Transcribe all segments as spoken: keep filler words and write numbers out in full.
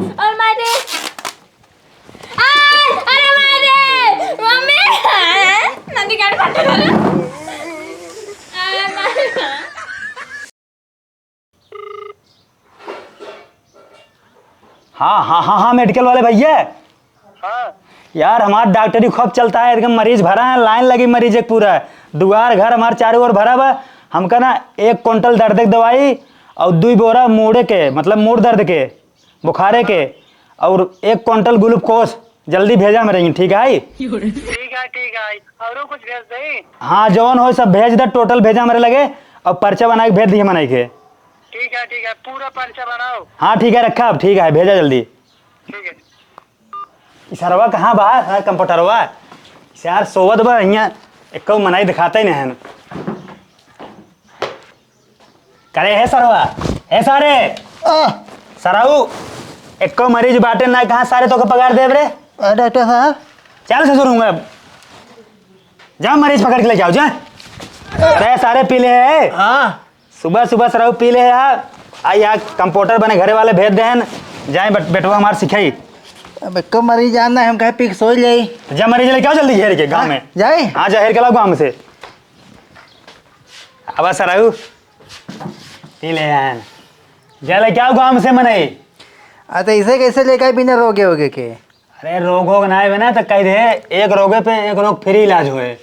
और मारे। आ, अरे मारे, मम्मी। नंदी गाड़ी फट गई। आ, मारे। हाँ, हाँ, हाँ, हाँ, मेडिकल वाले भैया। हाँ। यार, हमार डॉक्टरी खूब चलता है, एकदम मरीज भरा है, लाइन लगी मरीज एक पूरा। दुआर घर हमार चारों ओर भरा बा। हमका ना एक कुंटल दर्द के दवाई और दुई बोरा मूड़े के, मतलब मूड़ दर्द के, बुखारे के, और एक कुंटल ग्लूकोज जल्दी भेजा हमरे, ठीक है? ठीक है, ठीक है। औरो कुछ भेज दई? हाँ, जौन हो सब भेज दे, टोटल भेजा हमरे लगे, और पर्चा बना के भेज दिए मनाई के। ठीक है, ठीक है, पूरा पर्चा बनाओ। हाँ, ठीक है, रखा अब, ठीक है, भेजा जल्दी। ठीक है। ई सरवा कहाँ बा? हाँ, कंप्यूटरवा। यार, सोवत बा हियाँ, एक्को मनाई दिखाता ही नहीं है। करे हे सरवा, हे सारे। आ। सराऊ, एक्को मरीज बाटे ना, कहाँ सारे तोके पगार देब रे? आ, डॉक्टर साहब। चल ससुर हूँ अब। जा मरीज पकड़ के लेके आओ, जा। अरे सारे पी ले है। हाँ। सुबह सुबह सराऊ पी ले है। आ यहाँ कंप्यूटर बने घरे वाले भेज देहन। जाए बट-, बेटवा हमार सिखाई। अब एक्को मरीज आना है, हम कहे पी के सोई जाई। जा मरीज लेके आओ जल्दी घेर के गाँव में। जाए? हाँ, जा हेर के लाओ गाँव में से। अब सराऊ, पी ले यार। जा लेके आओ गाँव से मनई। आ, तो इसे कैसे लेके आए बिना रोगे होगे के? अरे, रोग होग ना आवे ना, तो कह दे, एक रोगे पे एक रोग फ्री इलाज होए।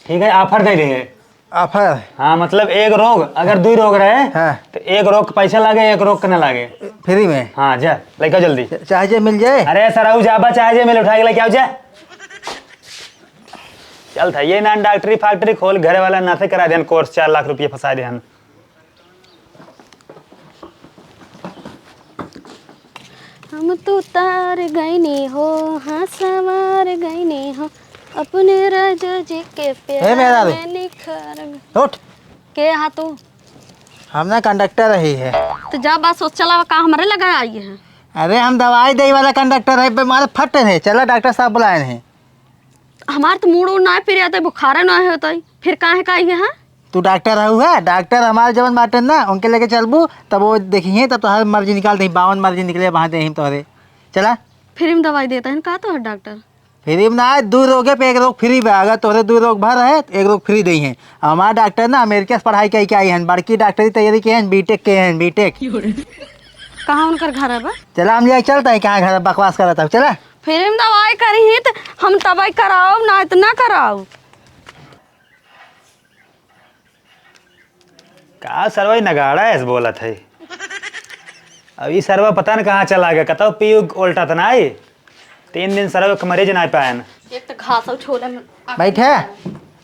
ठीक है, ऑफर दे दे। ऑफर? हाँ, मतलब, एक रोग, अगर दुई रोग रहे, हाँ। तो एक रोग के पैसा लागे, एक रोग के ना लागे। फ्री में? हाँ, जा, लेके आओ जल्दी। च-, चाहे जे मिल जाए? अरे, सराऊ, जाबा, चाहे जे मिल, उठा के लेके आओ, जा। चल था, ये ना डॉक्टरी फैक्ट्री खोल, घरे वाला ना से करा देन कोर्स, चार लाख रुपये फंसा देन। हम तो तार गईनी हो, हाँ सवार गईनी हो, अपने राजा जी के प्यार हे मेहरारू। में निखार गई। उठ। के हा तू? हम ना कंडक्टर रही है। तो जा बस सोच चलावा का हमरे लगा आई है। अरे हम दवाई दे वाला कंडक्टर है, बीमार फट है। चला डॉक्टर साहब बुलाए हैं। हमार तो मूड़ उड़ ना पिरिया, तो बुखारे ना होता, फिर काहे का आई है? तू डॉक्टर रहू है, डॉक्टर हमारे जवन बाटे ना, उनके लेके चलबू, तब वो देखिए, तब तोहार मर्जी निकाल दे, बावन मर्जी निकले वहाँ दे तोहरे। चला। फ्री में दवाई देता है का तोहर डॉक्टर? फ्री में ना, दू रोगे पे एक रोग फ्री बा। अगर तोहरे दू रोग भर है, तो एक रोग फ्री दे हैं। हमार डॉक्टर ना अमेरिका से पढ़ाई करके आई हैं, बड़की डॉक्टरी तैयारी के हैं, बीटेक के हैं, बीटेक। कहाँ उनकर घर है बा? चला, हम ले चलता है, कहाँ घर है, बकवास करता है, चला। फ्री में दवाई करी ही, तो हम तबई कराओ, ना इतना कराओ। का सरवा ई नगाड़ा ऐस बोलत है? अब ई सरवा पता न कहाँ चला गया, कतौ पीऊ उल्टा त नाई। तीन दिन सरवा के मरीज ना पायन। एक तो घास और छोले में बैठे।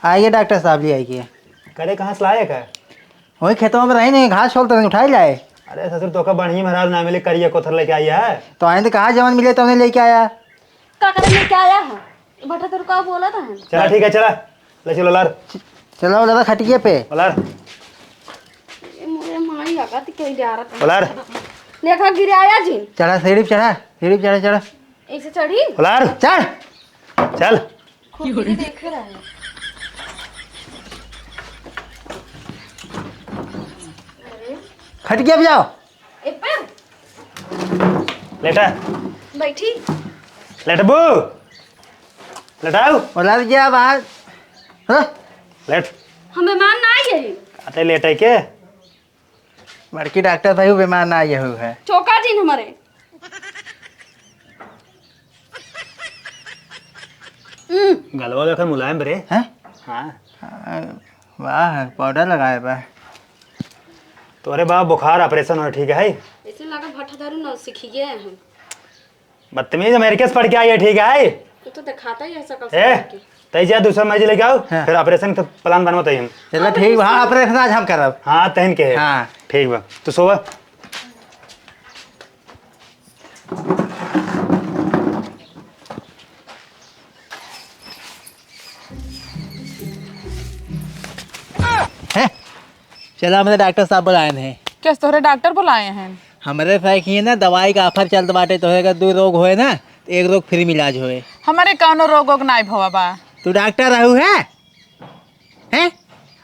आइए डॉक्टर साहब, ले आइए। करे कहाँ से लाए का? वही खेतवा में रही नहीं, घास छोलते रही, उठाई लाए। अरे ससुर, तोका बढ़िया मेहरारू ना मिले, करिया कोथर लेके आई है। तो आए तो कहाँ जवन मिले तो उन्हें लेके आया। का करे लेके आया है? भट्टा तो रुकाओ बोला था। चला ठीक है, चला। ले चलो लार। चलो लार खटिए पे। लार। ए मोरे माई आगा ती कहीं जा रहा था। लार। देखा गिराया जी। चढ़ा सीढ़ी पे चढ़ा, सीढ़ी पे चढ़ा, चढ़ा। ऐसे चढ़ी? लार। चढ़। चल। खुद ही देख रहा है। खटिया पे जाओ। ए पर। लेटा। बैठी। लेटबू। लेटाऊ। बोला दीजिए अब आज। हाँ? लेट। हम बीमार ना आई है। आते लेटे के? बड़की डॉक्टर साहब बीमार ना आई है। चौका जी हमारे। हम्म। गलवा लेखन मुलायम बरे। हैं? हाँ। हाँ, वाह, पाउडर लगाए बा। तोरे बाप बुखार ऑपरेशन हो, ठीक है? ऐसे लगा भट्टा दारू ना सीखिए हैं। बदतमीज, अमेरिका से पढ़ के आई है, ठीक है? तू तो दिखाता ही है शकल ए, से। तई जा दूसरा मरीज लेके आओ, हाँ। फिर ऑपरेशन का प्लान बनवा तई हम। चलो ठीक बा, हाँ, ऑपरेशन आज हम करब। हाँ, तहन के है। हाँ। ठीक बा, तू सोवा। हैं? चला, हमरे डॉक्टर साहब बुलाए हैं। कैसे तोहरे डॉक्टर बुलाए हैं? हमरे साथ ही ना दवाई का ऑफर चलत बाटे, तोहरे अगर दो रोग होए ना, तो एक रोग फ्री में इलाज होए। हमारे कौनो रोग वोग नाई भवा बा। तू डॉक्टर रहू है? हैं?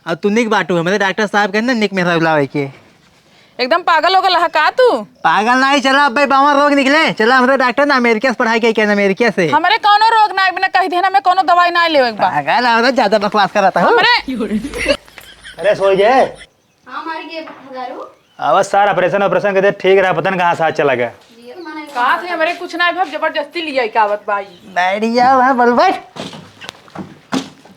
और तू निक बाटू, हमरे डॉक्टर साहब के ना निक में रहू लावे के। एकदम पागल हो गल है का तू? पागल नाही, चला अब भाई बावन रोग निकले। चला, हमरे डॉक्टर ना अमेरिका से पढ़ाई के, के अमेरिका से। हमरे कौनो रोग ना, बिना कह देना, मैं कौनो दवाई ना लेवे के बा। पागल है, ज्यादा बकवास करता हूँ। हमरे अरे सोई गए। हाँ, मर गए दारू। अब सार ऑपरेशन ऑपरेशन के दे ठीक रहा, पता न कहाँ से हाथ चला गया। का थे, हमरे कुछ ना भब, जबरदस्ती लिया का आवत भाई। बैठ जाओ, हाँ, बोल बैठ।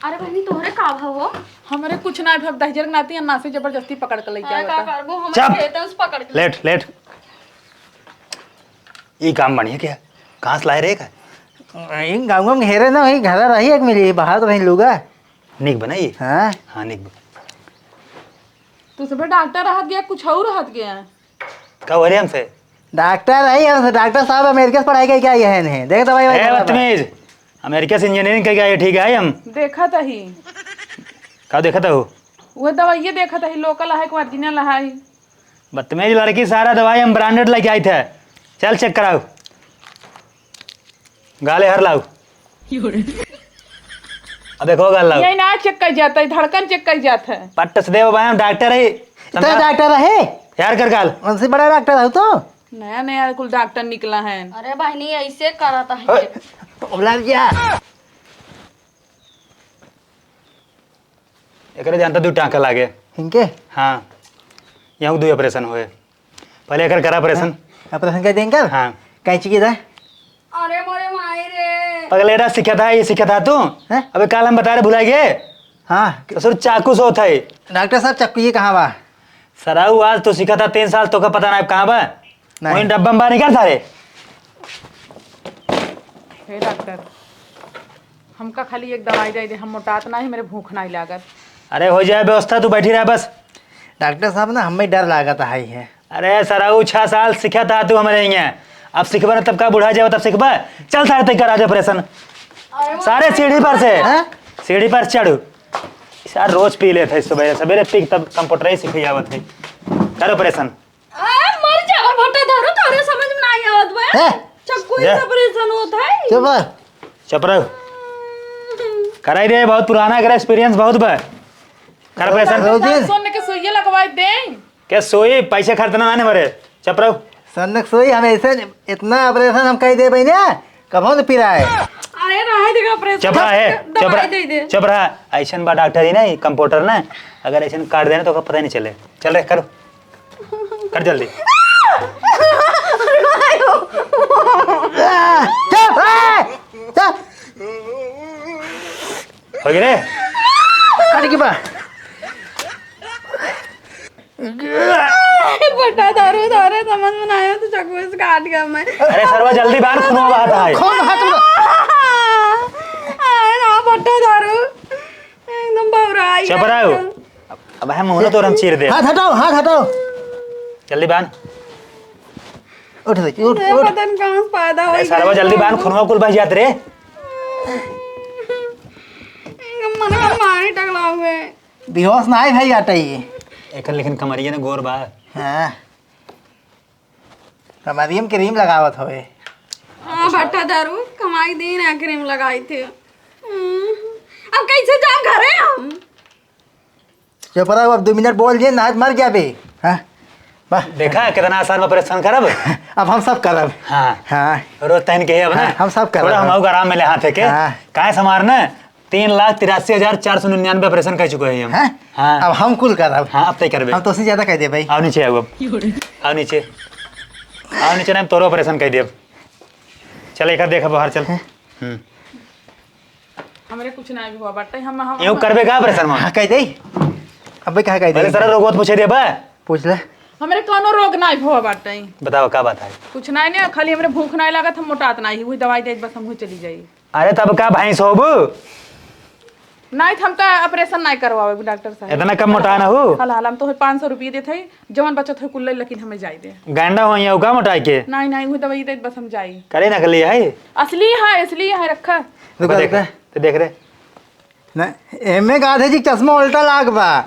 अरे बहनी, तोहरे का भव हो? हमरे कुछ ना भब, दहिजर के नाती अन्ना से जबरदस्ती पकड़ के लेके अरे का आवत। करबो, हमरे चुप। खेतन से पकड़ के लेट, लेट। ई काम बढ़िया क्या? कहाँ से लाए रे का? इन गाँव में घेरे ना, वही घर रही एक मिली, बाहर तो नहीं लूगा। निक बनाई? हाँ। हाँ, निक बना। तू सब डॉक्टर रहत गया, कुछ और रहत गया? का हो रे हमसे? डॉक्टर है हमसे, डॉक्टर साहब अमेरिका से पढ़ाई के क्या ये है नहीं? देख दवाई वाई ए, बता। बदतमीज, अमेरिका से इंजीनियरिंग करके आए, ठीक है हम। देखत ही। का देखत हो? वो दवाइये देखत ही, लोकल है कि ओरिजिनल है? बदतमीज लड़की, सारा दवाई हम ब्रांडेड लेके आई थे। चल चेक कराओ। गाले हर लाओ। अब देखो गाल लाओ। ये ना चेक कर जाता है, धड़कन चेक कर जाता है। पट्ट से देव भाई, हम डॉक्टर है। तो समझा? डॉक्टर है? यार कर गाल। उनसे बड़ा डॉक्टर है तो? नया नया कुल डॉक्टर निकला है। अरे बहनी, ऐसे करत है। ओए, तो बोला क्या? एकरे जानता दू टाँका लागे। इनके? हाँ, यहाँ दू ऑपरेशन होए। पहले एकर करा ऑपरेशन। हाँ, ऑपरेशन कर देंगे कर? हाँ। कैंची की था? अरे मोरे माई रे। पगलेरा सीखा था, ये सीखा था तू? हैं? अबे काल हम बता रहे, भुला गए? हाँ। ससुर चाकू से होता है। डॉक्टर साहब, चाकू ये कहाँ बा? सराऊ, आज तो सीखा था तीन साल, तो का पता ना कहाँ बा? नहीं। वहीं डब्बा में बाहर निकल सारे। हे डॉक्टर, हमका खाली एक दवाई दे दे, हम मोटात नाही, मेरे भूख नाही लागत। अरे हो जाए व्यवस्था, तू बैठी रह बस। डॉक्टर साहब ना, हमें डर लागत है, है। अरे सराऊ, छह साल सीखा था तू हमारे यहाँ, अब सीखबा ना तब का, बुढ़ा जाओ तब सीखबा। चल सारे तय करा दे ऑपरेशन। अरे वो सारे सीढ़ी पर से, हैं? सीढ़ी पर चढ़ू। सार रोज पी लेत है, सुबह सवेरे पी के तब कंप्यूटर ही सीखे आवत है। कर ऑपरेशन। आ, मर जावा भट्टा दारू, तोरे समझ में नाही आवत बा। हैं? चक्कू जा। से ऑपरेशन होत है। चुप रह। चुप रह। कराई दे, बहुत पुराना, एकरा एक्सपीरियंस बहुत बा। कर ऑपरेशन। रोजी। सुन के सुइया लगवाई दे। के सोई, पैसे खर्चना ना ने मरे। चुप रहो। सन्नक सोई, हम ऐसे इतना ऑपरेशन हम कह दे बहनिया, कभो न पिराए। अरे रहे देगा ऑपरेशन। चुप रहा है, चुप दवाई रहा, दे दे। चुप रहा। ऐसन बा डॉक्टर ही ना, कंपाउंडर ना, अगर ऐसन काट देना तो ओकर पता ही नहीं चले। चल रे, करो, कर जल्दी। चुप, ए, चुप। हो गए रे? काट के बा। भट्टा दारू तोरे समझ में ना आयो तो चक्कू से काट गया मैं। अरे सरवा जल्दी बांध, खून बहत है। खून बहत है। आए ना भट्टा दारू, एकदम बौराई चुप रहो। अब हम मुंह तोर हम चीर दे। हाथ हटाओ, हाथ हटाओ। जल्दी बांध। उठ दे, उठ, ये उठ। पता नहीं कहाँ से पैदा अरे हो सरवा गया। जल्दी बांध, खूनवा कुल बह जात रे। एकदम मन का मारी टकला हुए। बेहोश ना है भाई, आटा ये। एकर लेकिन कमरिया ने गोर बा। हाँ। कमरिया में क्रीम लगावत हवे। हाँ, भट्टा दारू कमाई दिन है, क्रीम लगाई थे। हम्म, अब कैसे जाओ घरे हम? चुप रहो, अब दो मिनट बोल दिए, ना मर जाबे। हाँ, वाह। देखा, कितना आसान में ऑपरेशन करब। अब हम सब करब। हाँ। हाँ। रोज तहन के अब ना। हाँ, हम सब करब। थोड़ा हम आराम मिले हाथ के। हाँ। काहे समार ना? तीन लाख तिरासी हजार चार सौ निन्यानवे ऑपरेशन कर चुके हैं हम। हैं? हाँ। अब हम कुल करब। हाँ, अब तय करबे। हम तो उससे ज्यादा कह दे भाई। आओ नीचे आओ अब। आओ नीचे। आओ नीचे, नहीं तोरो ऑपरेशन कह देब। चल, एक देख बाहर चल। हैं? हम्म। हमरे कुछ ना भी हुआ बाटे, हम, हम, यूं हम करबे का ऑपरेशन में? हाँ, कह दे। अबे कहा कह दे? पहले सारा रोग मत पूछे दे बा। पूछ ले। हमरे कोनो रोग ना हुआ बाटे। बताओ, का बात है? कुछ ना, नहीं, खाली हमरे भूख ना लागत, हम मोटात ना ही, वही दवाई दे, बस हम चली जाई। अरे तब का भैंस होबू? नहीं, तो हमका ऑपरेशन नहीं करवावे डॉक्टर साहब। इतना कम मोटा ना हो। हाल हाल हम तो पाँच सौ रुपये देते हैं, जवन बचत है कुल, लेकिन हमें जाए दे। गंडा हो या का मोटाई के? नहीं, नहीं, वो दवाई दे, बस हम जाई। करे नकली है? असली है, असली है, रखा। रुका, देखा, रुका। तो देख रे। ना, एमे गाधे जी चश्मा उल्टा लाग बा।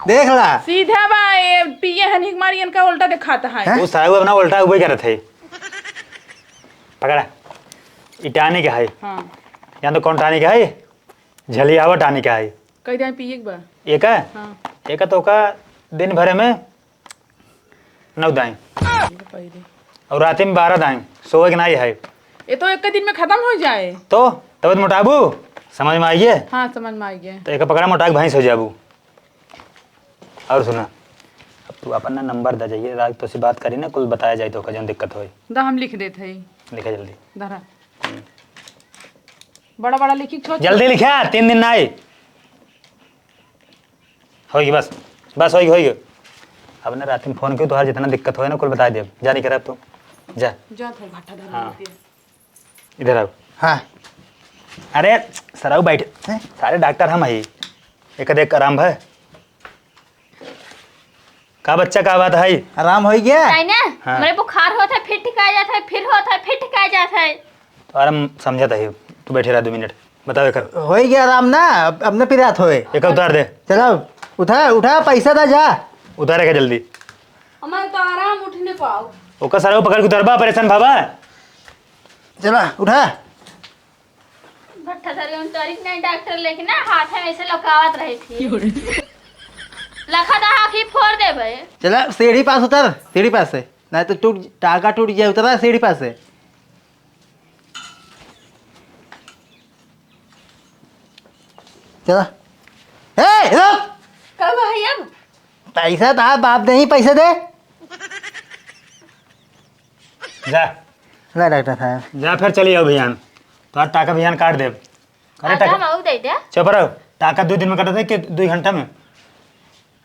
देख ला। सीधा बा, ये पिए हन हिक मारी इनका उल्टा दिखाता है। हैं? वो साहब अपना उल्टा उबे करत है। पकड़ा। ई टानिक है। हाँ। या तो कौन टानिक है? झलियावा टानिक है। कह दे पिए के बा। ये का? हाँ। ये का तो का दिन भर में नौ दाई। और रात में बारह दाई। सोए के नाई है। ये तो एक दिन में खत्म हो जाए। तो तब मोटाबू। समझ में आइए। हाँ, समझ में आइए। तो एक पकड़ा मोटा के भैंस हो जाबू। और सुना, अब तू अपन ना नंबर दे जाइए, रात तो से बात करी ना, कुल बताया जाए तो का जौन दिक्कत होई। दा, हम लिख देत हई। लिखा जल्दी। धरा। हम्म। बड़ा बड़ा लिखी, छोट जल्दी लिखा, तीन दिन ना आई। होई बस, बस होई, होई। अब ना रात में फोन क्यों, तोहार जितना दिक्कत होए ना, कुल बताया देब। जा नहीं करब तू, जा। जा तो भट्टा धर हाँ। लेती है। इधर आओ। हाँ। अरे, सराऊ बैठे। हैं? सारे डॉक्टर हम ही। एक देख आराम है। का बच्चा, का बात है? आराम हो गया? ताई ना, हाँ। हमरे बुखार होत है, फिर ठिका जात है, फिर होत है, फिर ठिका जात है। तो आराम समझत है, तू बैठे रह दो मिनट। बताओ एकर। हो गया आराम ना, अब, अब न पिरात होए। एक उतार दे। चलो, उठा, उठा, पैसा दा जा। उतारे के जल्दी। हमारे तो आराम उठ नहीं पाओ। ओकर सराऊ पकड़ के उतारबा, परेशान भाबा। चला, उठा। भट्टा धरे उन तोरी के नहीं डॉक्टर लेके ना हाथ में ऐसे लकावत रही थी। लखा दा आँखी फोड़ देबे। चला, सीढ़ी पास उतर, सीढ़ी पास से। नहीं तो टूट, टाका टूट जाए, उतरा सीढ़ी पास से। चला। ए, रुक! का हुआ है अब? पैसा था, बाप दे ही पैसा दे। जा। ला डॉक्टर साहब। जा फिर चली आओ बिहान। तो आज टाका बिहान काट देब। अरे आधा टाका। मऊ दे दे। चुप रहो। टाका दो दिन में कटा था कि दो घंटा में?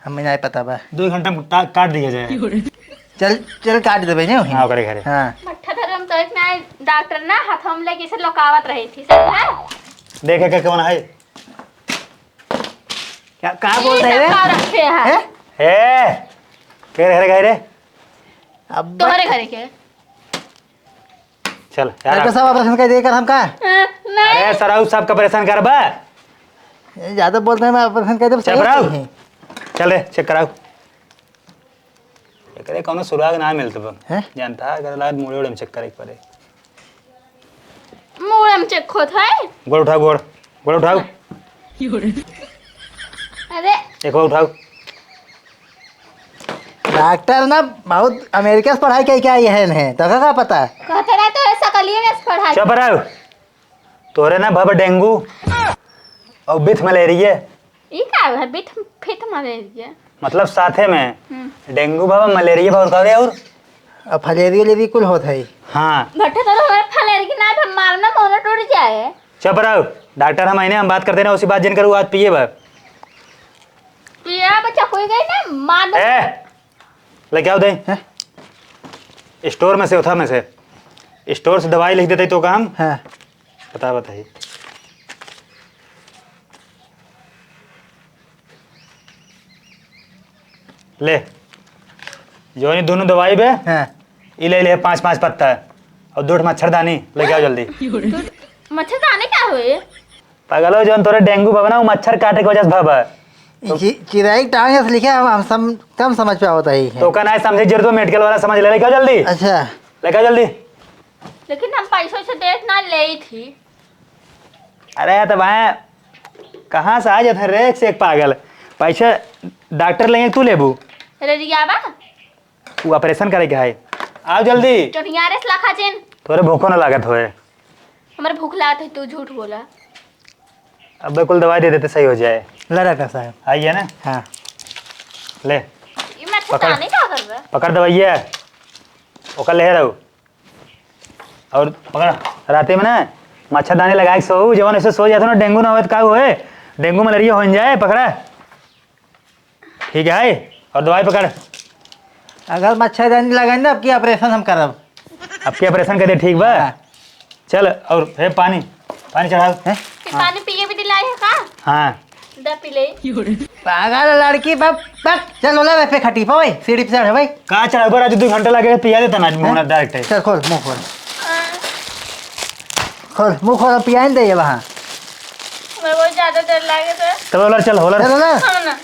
हमें नहीं पता बा। दो घंटा में टा-, काट दिया जाए। चल, चल काट देबे ने। हाँ, ओकरे घरे। हाँ। मट्ठा धरम तो इतना है, डॉक्टर ना हाथ हम लेके इसे लुकावत रही थी, सब है। देखे के कौन है? क्या, कहाँ बोल रहे रे? का रखे हैं? हैं? ए, के रह गए रे? अब तोहरे घरे के। चल, यार, डॉक्टर साहब, ऑपरेशन कर देकर हम का? हाँ, नहीं। अरे, सराऊ साहब का ऑपरेशन करबा? ये ज्यादा बोलते हैं, मैं ऑपरेशन कर दे, चल, सही रहो। नहीं है। चल रे, चेक कराओ। एकरे कौनो सुराग ना मिलत बा। हैं? जानता है, अगर लाद मुड़े उड़े में चेक करे के पड़े। मुड़े में चेक होत है? गोड़ उठाओ, गोड़। गोड़ उठाओ। अरे। एक बार उठाओ। डॉक्टर ना बहुत अमेरिका से पढ़ाई करके आई है इन्हें, तो का पता? कहते रहे तो ऐसा कलिए में से पढ़ाई। चुप रहो। तोरे ना भव डेंगू और बिथ मलेरिया। ई का है? बिथ, फिथ मलेरिया? मतलब साथे में हम्म। डेंगू भव, मलेरिया भव और का रे और? अब फलेरिया ले भी कुल होत है। हाँ। भट्टे तो हमारे फलेरिया ना भव मारना मोना टूट जाए। चुप रहो। डॉक्टर हम आईने, हम बात करते ना, उसी बात जिन करू, आज पिए बा। पिए बच्चा कोई गई ना, मार दो। ए, लेके आओ दे। हैं? स्टोर में से, उठा में से। स्टोर से दवाई लिख देते तो काम। हाँ। बता, बताइए। ले, जौन ई दोनों दवाई बे, हाँ। ई ले ले पाँच पाँच पत्ता और दो ठो मच्छरदानी लेके आओ जल्दी। मच्छरदानी का होए? पागल हो, जौन तोरे डेंगू भवा ना, वो मच्छर काटे के वजह से भवा। ई चि-, चिरई के टांग से लिखे, हम, हम सम-, कम समझ पावत है। तो का ना समझे जरूरत हो, मेडिकल वाला समझ ले, लेके आओ जल्दी। अच्छा। लेके आओ जल्दी। लेकिन हम पैसों से देत ना ले थी। अरे, तो भाई, कहाँ से आ जाते हैं रे, एक से एक पागल? पैसे डॉक्टर लेंगे, तू लेबू? अरे, रियाबा? वो ऑपरेशन करे के है। आओ जल्दी। चोनियारे से लाखा चेन। तोरे भूखो ना लागत होए। हमारे भूख लागत है, तू झूठ बोला। अब कुल दवाई दे देते, सही हो जाए। ला डॉक्टर साहब। आइए ना। हाँ। ले। ये मैं पकड़। नहीं क्या कर रहा? पकड़ दवाइया। ओकर ले रहो। और पकड़ा, राते में ना मच्छरदानी लगाए के सोऊ, जवन ऐसे सो जाता ना, डेंगू ना होए तो का होए, डेंगू मलेरिया हो जाए, पकड़ा। ठीक है, और दवाई पकड़। अगर मच्छरदानी लगाए ना, अब की ऑपरेशन हम करब। अब की ऑपरेशन कर दे, ठीक बा? हाँ। चल, और हे पानी, पानी चढ़ाओ। हैं? ये पानी पिए भी दिलाई है का? हाँ। दा पी ले। पागल लड़की, बक, बक। चल, ओला रे पे खटी पे, भाई, सीढ़ी पे चढ़, भाई। का चढ़, ऊपर आज दो घंटा लगे, पिया देता ना आज मुंह ना डायरेक्ट है। चल, खोल, मुंह खोल। खोल, मुंह खोल, पिया नहीं दे ये वहाँ। मैं बहुत ज्यादा डर लगे तो। चल, ओलर, चल, ओलर। चल, ओलर। हाँ ना।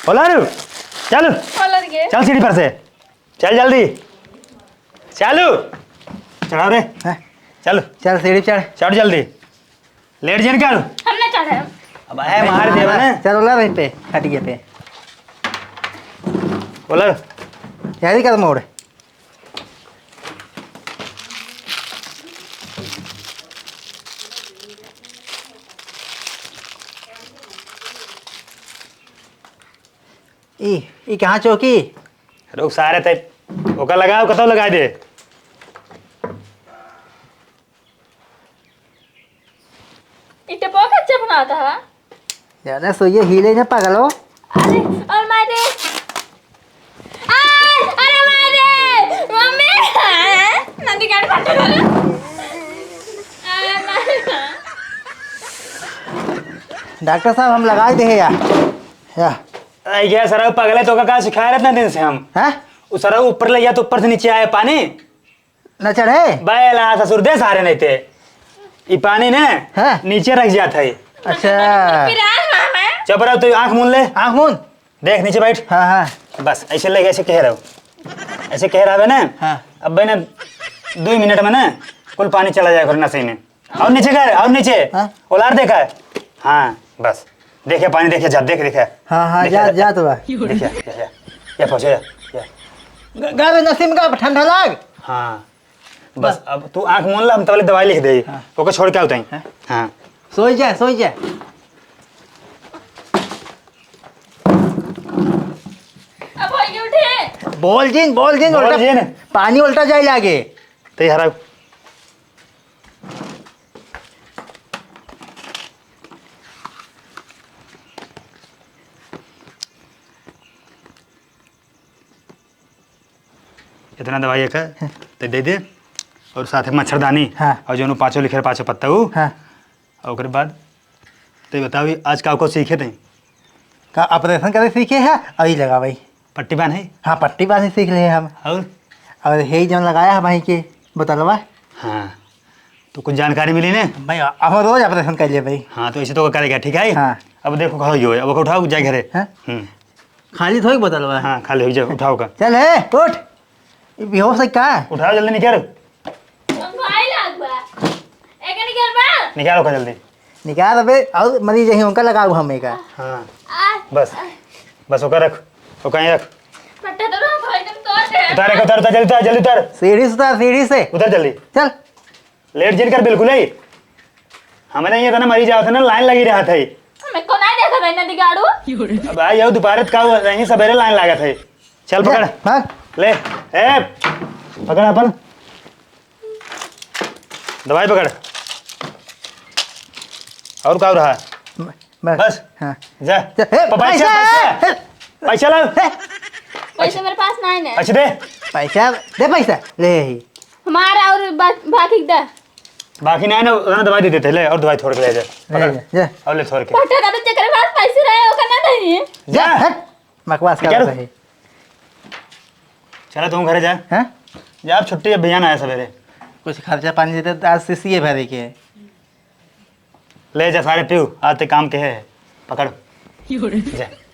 ओलर, चल। ओलर के। चल सीढ़ी पर से। चल जल्दी। चालू। चढ़ाओ रे। हैं? चल। चल, सीढ़ी चढ़। चढ़ जल्दी। लेट जन कर। हम ना चढ़े। अब है मार देवा ना। चल, ओला वहीं पे, खटिया पे। ओला। कैरी कर मोड़। ई, ई कहाँ चौकी? रुक सारे, ते ओका लगाओ, कतौ लगाइ दे। ई टेपवा कच्चा बनाता है। यार, सो ये हिले ना पागल हो। अरे, और मारे। अरे, अरे मारे, मम्मी। नदी काट फट गल। अरे मारे। डॉक्टर साहब, हम लगाइ दे हैं या। या। आई गया सरऊ पगले, तोका का सिखाए रहत ना दिन से हम। हैं? उ सरऊ ऊपर ले गया तो ऊपर से नीचे आए पानी। न चढ़े? बैला ससुर दे सारे नहीं ते। ई पानी ने हाँ। नीचे रख जात है। अच्छा। पिरान मामा। चुप रहो, तू आँख मून ले। आँख मून। देख नीचे बैठ। हाँ, हाँ। बस ऐसे ले, ऐसे कह रहो। ऐसे कह रहा है ना। हाँ। अब भाई ना, दो मिनट में ना कुल पानी चला जाए घर नशे में। और नीचे कर, और नीचे। हाँ? ओलार देखा है? हाँ, बस। देखे पानी, देखे जा, देख, देखे। हाँ, हाँ, देखे जा, जा। जा तो बा। देखे, देखे। ये पहुँचे, ये। ग-, गावे नसीम का ठंडा लाग। हाँ। बस, बस। अब तू आँख मून ला, हम तबले दवाई लिख दे। हाँ। ओके छोड़ के आवत हैं। हाँ। हाँ। सोई जा, सोई जा। अब भाई उठे। बोल जिन, बोल जिन, बोल उल्टा जिन। पानी उल्टा जाए लागे। ते हरा। इतना दवाई एक है, हाँ। ते दे दे। और साथ में मच्छरदानी, हाँ। और जो पाँचों लिखे रहे, पाँचों पत्ता वो। हाँ। और ओकरे बाद ते बताओ, आज का को सीखे थे? का ऑपरेशन करे सीखे है, अभी लगा भाई। पट्टी बांधे? हाँ, पट्टी बांधे सीख ले हम। और? और हे जौन लगाया है भाई के बोतलवा। हाँ, तो कुछ जानकारी मिली ने? भाई, हम रोज ऑपरेशन कर ले भाई। हाँ, तो ऐसे तो करेगा, ठीक है? हाँ। अब देखो, कहो यो, अब ओके उठाओ, जाए घरे। हाँ? हम्म। खाली थोड़ी बोतलवा। हाँ, खाली हो जाओ, उठाओ का। चल हे, उठ। ये बेहोश है का? उठाओ, जल्दी निकालो। भाई लाग बा। एके निकाल बा। निकालो का जल्दी। निकाल अबे, और मरीज यहीं उनका लगाओ हम एका। हाँ। आ। बस, बस ओका रख, ओका यहीं रख। पट्टा तो रहो भाई, तुम तोड़ दे। उतार, उतार, उतार, जल्दी उतार, जल्दी उतार। सीढ़ी से उतार, सीढ़ी से। उतार जल्दी। चल। लेट जिन कर बिल्कुल ही। हमरे यहाँ इतना मरीज आवत है ना, लाइन लगी रहत है। हमको ना देखा था इतना दिगाड़ू। अब आई हो दोपहर का हुआ, यहीं सवेरे लाइन लागत है। चल पकड़। जा, भाग। ले, ए, पकड़ अपन। दवाई पकड़। और का रहा? बस। बस। हाँ। जा। जा, ए, प-, पैसा, पैसा, पैसा। ए। पैसा लाओ। ए। पैसा मेरे पास नहीं है। पैसे दे। पैसा दे, पैसा। ले ही। हमारा और बा-, बाकी दे। बाकी नहीं ना, उन्होंने दवाई दे देते। ले, और दवाई थोड़ के ले जा। ले पकड़। जा, जा। और ले थोड़ के। पट्टा का तो जेकरे पास पैसे रहे, ओकर ना दही। जा, जा। हट। बकवास क्या निकाल। करत है? चला, तुम घरे जा। हैं? जा, अब छुट्टी, अब भैया ना आए सवेरे। कुछ खर्चा पानी देते, आज सीसी है भरे के। ले जा सारे पीऊ, आज ते काम के है, पकड़। जा।